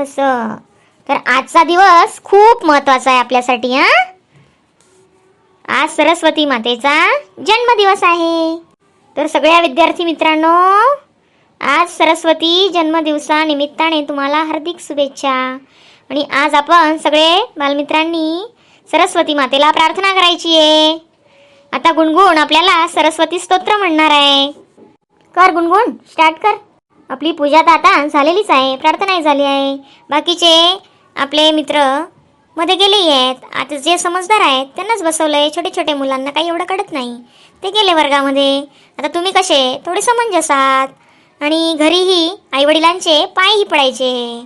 असं. तर आजचा दिवस खूप महत्वाचा आहे आपल्यासाठी. हा, आज सरस्वती मातेचा जन्मदिवस आहे. तर सगळ्या विद्यार्थी मित्रांनो, आज सरस्वती जन्मदिवसानिमित्ताने तुम्हाला हार्दिक शुभेच्छा. आणि आज आपण सगळे बालमित्रांनी सरस्वती मातेला प्रार्थना करायची आहे. आता गुणगुण आपल्याला सरस्वती स्तोत्र म्हणणार आहे. कर गुणगुण, स्टार्ट कर. आपली पूजा तर आता झालेलीच आहे, प्रार्थनाही झाली आहे. बाकीचे आपले मित्र मध्ये गेले आहेत. आता जे समजदार आहेत त्यांनाच बसवलं आहे. छोटे छोटे मुलांना काही एवढं कळत नाही, ते गेले वर्गामध्ये. आता तुम्ही कसे थोडे समंजस आहात आणि घरीही आईवडिलांचे पायही पडायचे.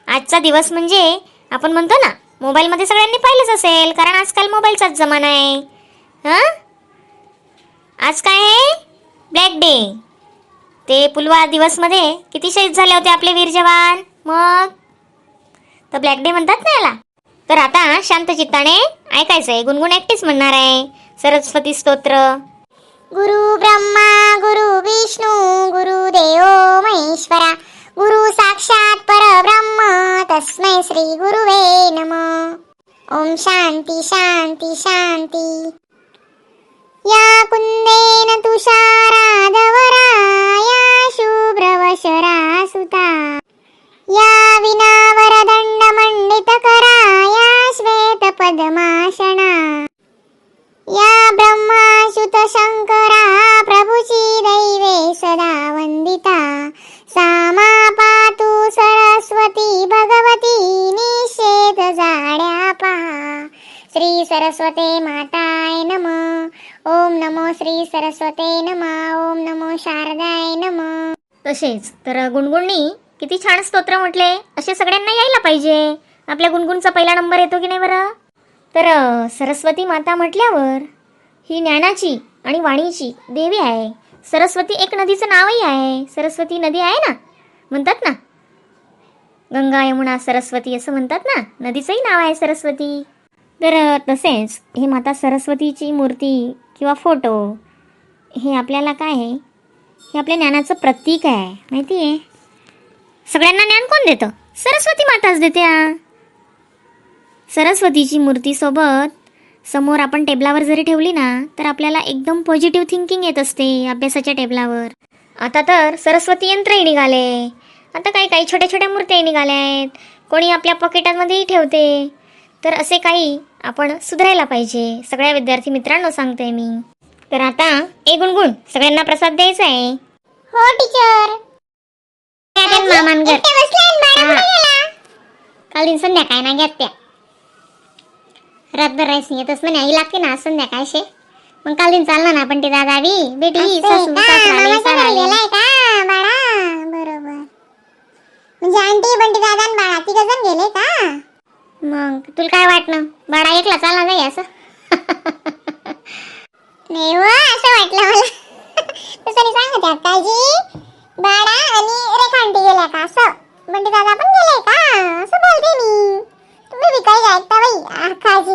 आजचा दिवस म्हणजे आपण म्हणतो ना, मोबाईलमध्ये सगळ्यांनी पाहिलंच असेल, कारण आजकाल मोबाईलचाच जमाना आहे. हां, आज काय आहे? Black day. ते पुलवामा दिवसमध्ये किती शहीद झाले होते आपले वीर जवान. मग तर ब्लॅक डे म्हणतात ना याला. तर आता शांत चित्ताने ऐकायचं आहे. गुणगुण एकटीच म्हणणार आहे सरस्वती स्तोत्र. गुरु ब्रह्मा गुरु विष्णू गुरु देव महेश्वरा, गुरु साक्षात परब्रह्म, तस्मै श्री गुरुवे नम. ओम शांती शांती शांती. या कुंदेन तुषारादवरा, या शुभ्रवशरा सुता, या विनावरदंड मंडितकरा, या श्वेत पद्मासना, या ब्रह्मासुत शंकरा प्रभुची दैवे सदा वंदिता, सा मा पातु सरस्वती भगवती निःशेष जाड्या पहा. श्री सरस्वते माताय नम. ओम नमो श्री सरस्वते नम. ओम नमो शारदाय नम. तसेच तर गुणगुणनी किती छान स्तोत्र म्हटले. असे सगळ्यांना यायला पाहिजे. आपल्या गुणगुणचा पहिला नंबर येतो की नाही बरं? तर सरस्वती माता म्हटल्यावर ही ज्ञानाची आणि वाणीची देवी आहे. सरस्वती एक नदीचं नावही आहे. सरस्वती नदी आहे ना, म्हणतात ना, गंगा यमुना सरस्वती असं म्हणतात ना. नदीचंही नाव आहे सरस्वती. तर तसेच हे माता सरस्वतीची मूर्ती किंवा फोटो हे आपल्याला काय आहे? हे आपल्या ज्ञानाचं प्रतीक आहे, माहिती आहे? सगळ्यांना ज्ञान कोण देतं? सरस्वती माताच देते. हा, सरस्वतीची मूर्तीसोबत समोर आपण टेबलावर जरी ठेवली ना, तर आपल्याला एकदम पॉझिटिव्ह थिंकिंग येत असते अभ्यासाच्या टेबलावर. आता तर सरस्वती यंत्रही निघाले. आता काही काही छोट्या छोट्या मूर्त्याही निघाल्या आहेत. कोणी आपल्या पॉकेटामध्येही ठेवते. तर असे काही आपण सुधारायला पाहिजे. सगळ्या विद्यार्थी मित्रांनो सांगते मी. तर आता ए गुणगुण, सगळ्यांना प्रसाद द्यायचा आहे. हो टीचर. मामांगर. एकटे बसले आणि बाळा कुठे गेला? काल दिन संध्याकाळ ना घेत त्या, रातभर राईस येतच म्हणे. आई लागते ना आज संध्याकाळशे. मग काल दिन चालणार ना, पण ते दादा बी बेटी असं आहे सासू का? सासरा आले, मामाच्या सारा घरी आले. गेलाय का बाळा? बरोबर. म्हणजे आंटी, बंटी दादा आणि बाळा तिघ जण गेले का? मग तुला काय वाटलं, बाळा एकला चालणार नाही असं? नाही हो, असं वाटलं मला. तसं नाही सांगत आहे काळजी. बाळा आणि रेखा आंटी गेल्या का असं, बंटी दादा पण गेले का असं बोलते मी. तुम्ही बी काही ऐकता बाई काळजी.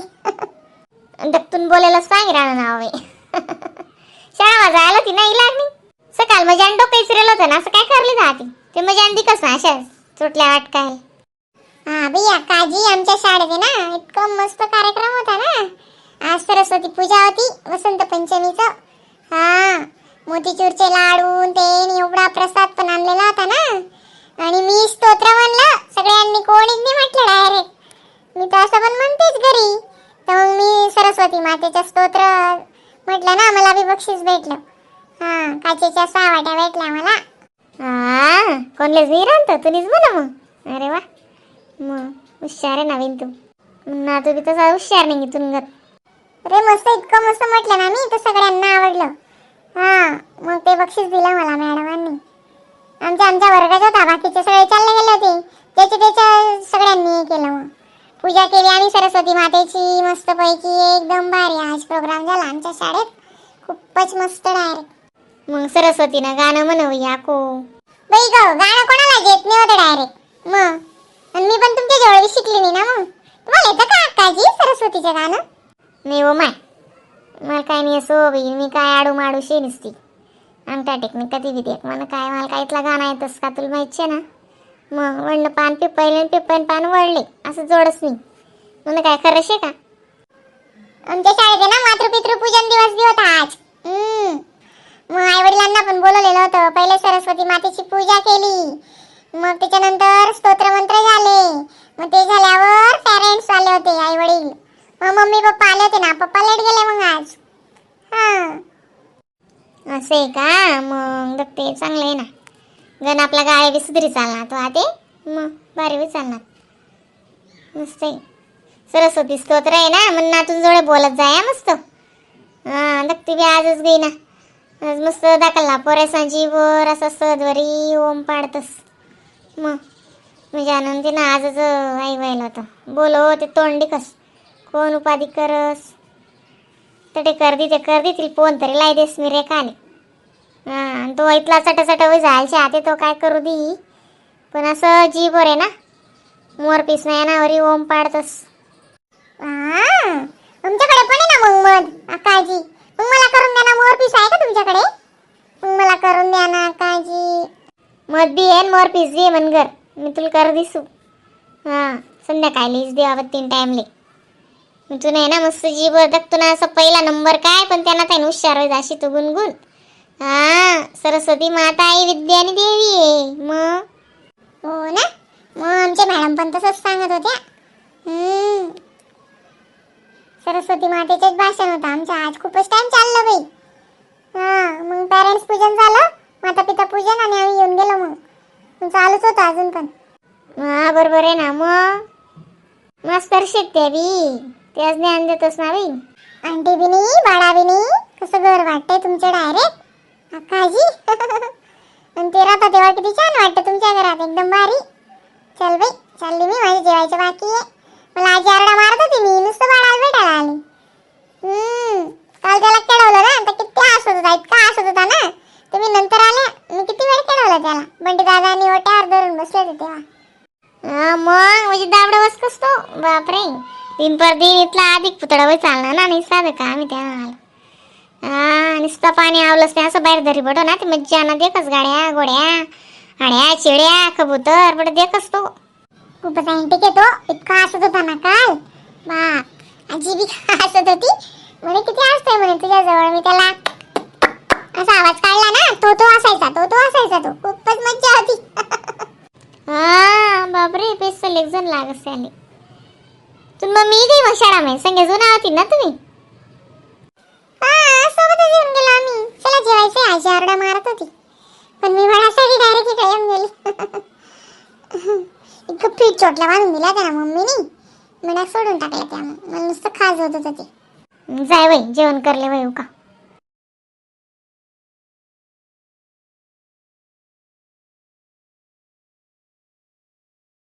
दत्तून बोलायला सांग राहणार नाव बाई. शाळा जायला होती नाही लागली. सकाळ मजा डोकं इसरेल होतं ना, असं काय करली जाते ते मजा दिकस ना अशा चोटल्या वाटकाय. हा बाई काजी, आमच्या शाळेत आहे ना इतकं मस्त कार्यक्रम होता ना. आज सरस्वती पूजा होती, वसंत पंचमीचं. हा, मोतीचूरचे लाडू न ते न एवढा प्रसाद पण आणलेला होता ना. आणि मी स्तोत्र म्हणलं, सगळ्यांनी कोणीच नाही म्हटलं डायरेक्ट. मी तर असं पण म्हणतेच घरी. तर मग मी सरस्वती मातेचं स्तोत्र म्हटलं ना, मला बी बक्षीस भेटलं. हा, काचेच्या 6 वाट्या भेटल्या मला. हा, कोणलेच नाही राहत, तुम्हीच म्हणा मग. अरे वा, मग हुशार आहे नवीन तू ना. तू बी तसा हुशार नाही तुन गत. अरे मस्त, इतकं मस्त म्हटलं ना मी, तर सगळ्यांना आवडलं. हा, मग ते बक्षीस दिलं मला मॅडमांनी. आमच्या आमच्या वर्गात होता, बाकीचे सगळे चालले गेले होते. त्याचे त्याच्या सगळ्यांनी हे केलं. मग पूजा केली आम्ही सरस्वती मातेची मस्तपैकी. एकदम भारी आज प्रोग्राम झाला आमच्या शाळेत, खूपच मस्त डायरेक्ट. मग सरस्वतीनं गाणं म्हणूया को. बाई ग, गाणं कोणाला येत नाही होतं डायरेक्ट. मग आणि मी पण तुमच्या जवळ शिकली नाही ना. मग तुम्हाला येतं का अक्काजी सरस्वतीचं गाणं? नाही हो माय, मला काय नाही असो बाई. मी काय आडू माडू शे नसती अंगठा टेक्निक कधी बी देख. मला काय, मला काय इथला गाणं येतस का? तुला माहिती आहे ना. मग वडलं पान पिपळले आणि पिपळीन पान वळले असं जोडच नाही. म्हणून काय खरं शे का? आमच्या शाळेत आहे ना मातृपितृ पूजन दिवस बी होता आज. मग आई वडिलांना पण बोलवलेलं होतं. पहिले सरस्वती मातेची पूजा केली, मग त्याच्यानंतर स्तोत्र मंत्र झाले, मग ते झाल्यावर पॅरेंट्स आले होते, आई वडील, मग मम्मी पप्पा आले होते ना. पप्पा लेट गेले मग आज. हा. असं आहे का? मग ते चांगलं आहे ना गण. आपला गाय बी सुधरी चालणार तो आते, मग भारी बी चालणार. मस्त आहे. सरस्वती स्तोत्र आहे ना, मग नातून जोडे बोलत जाय मस्त. हां, दत्ती बी आजच गई ना. आज मस्त दाखल पोऱ्यासांची वर असा सदवरी ओम पाडतस. मग म्हणजे आनंदी ना आजच आई व्हायला होतं. बोलो ते तोंडी कस कोण उपाधी करस तर ते कर दी, ते कर दी. तिला फोन तरी लाई देस मी रेखाने. हां, तो इथला चटा चटा होई जायचे आते तो काय करू दी, पण असं जीभ आहे ना मोर पीस नाही ना वरी ओम पाडतस. हा, तुमच्याकडे पण आहे ना मग मध काळजी? मग मला करून द्या ना. मोर पीस आहे का तुमच्याकडे? मग मला करून द्या ना काळजी. मध बी आहे न मोर पीस बी आहे मनगर. मी तुला कर दिसू. हां, संध्याकाळीच देवा 3 टाइमले. मी तू नाही ना मस्त जीभ दखतो ना असं पहिला नंबर काय पण त्यांना त्याने हुशार होई अशी तू गुणगुण. हा, सरस्वती माता आई विद्या आणि देवी आहे मग. हो ना, मग आमच्या मॅडम पण तसंच सांगत होत्या. सरस्वती मातेचंच भाषण होतं आमच्या आज. खूपच टाइम चाललं बाई. हा, मग पॅरेंट्स पूजन झालं, माता पिता पूजन आणि आम्ही येऊन गेलो. मग मग चालूच होतं अजून पण. हा, बरोबर आहे ना. मग मास्तर शेत बी त्याच ज्ञान देतोस ना बाई. आंटी बी नाही, बाळा बी नाही. कसं घर वाटतंय तुमचं डायरेक्ट अक्काजी. आणि ते राहता तेव्हा किती छान वाटतं तुमच्या घरात, एकदम भारी. चल बाई, चालली मी, माझे जेवायचं बाकी आहे. मला आजी आरडा मारत होती, मी नुसतं बाळाला भेटायला आले. काल त्याला खेळवलं ना, तर किती हसत होता, इतका हसत होता ना. तुम्ही नंतर आल्या, मी किती वेळ खेळवलं त्याला. बंटी दादा आणि ओट्यावर धरून बसले होते तेव्हा. हा, मग म्हणजे दाबडा बसकस तो बापरे दिन पर दिन इथला अधिक पुतळा वय चालणार ना. नाही साधं का आम्ही त्या आलो. हा, नुसतं पाणी आवलंच नाही असं बाहेर धरी पडो ना ते मज्जा ना देखच गाड्या गोड्या आड्या चिड्या कबूतर बडं देखच तो. खूपच अँटिक आहे तो. इतका हसत होता ना काल बाप. आजी बी हसत होती म्हणे, किती हसतोय म्हणे तुझ्याजवळ. मी त्याला असा आवाज काढला ना, तो तो असायचा, तो तो असायचा तो. खूपच मज्जा होती. हा, बापरे, पेसल एक जण लागस त्याले. तुम मम्मी गई मग शाळा में संगे जुना होती ना तुम्ही? हा, सोबतच येऊन गेलो आम्ही. चला जेवायचं, आजी आरडा मारत होती, पण मी वडासाठी डायरेक्ट इकडे येऊन गेली. इतकं पीठ चोटला बांधून दिला त्याला मम्मीनी, मला सोडून टाकलं त्या. मग मला नुसतं खाज होत होतं ते. जाय वय, जेवण करले वय का.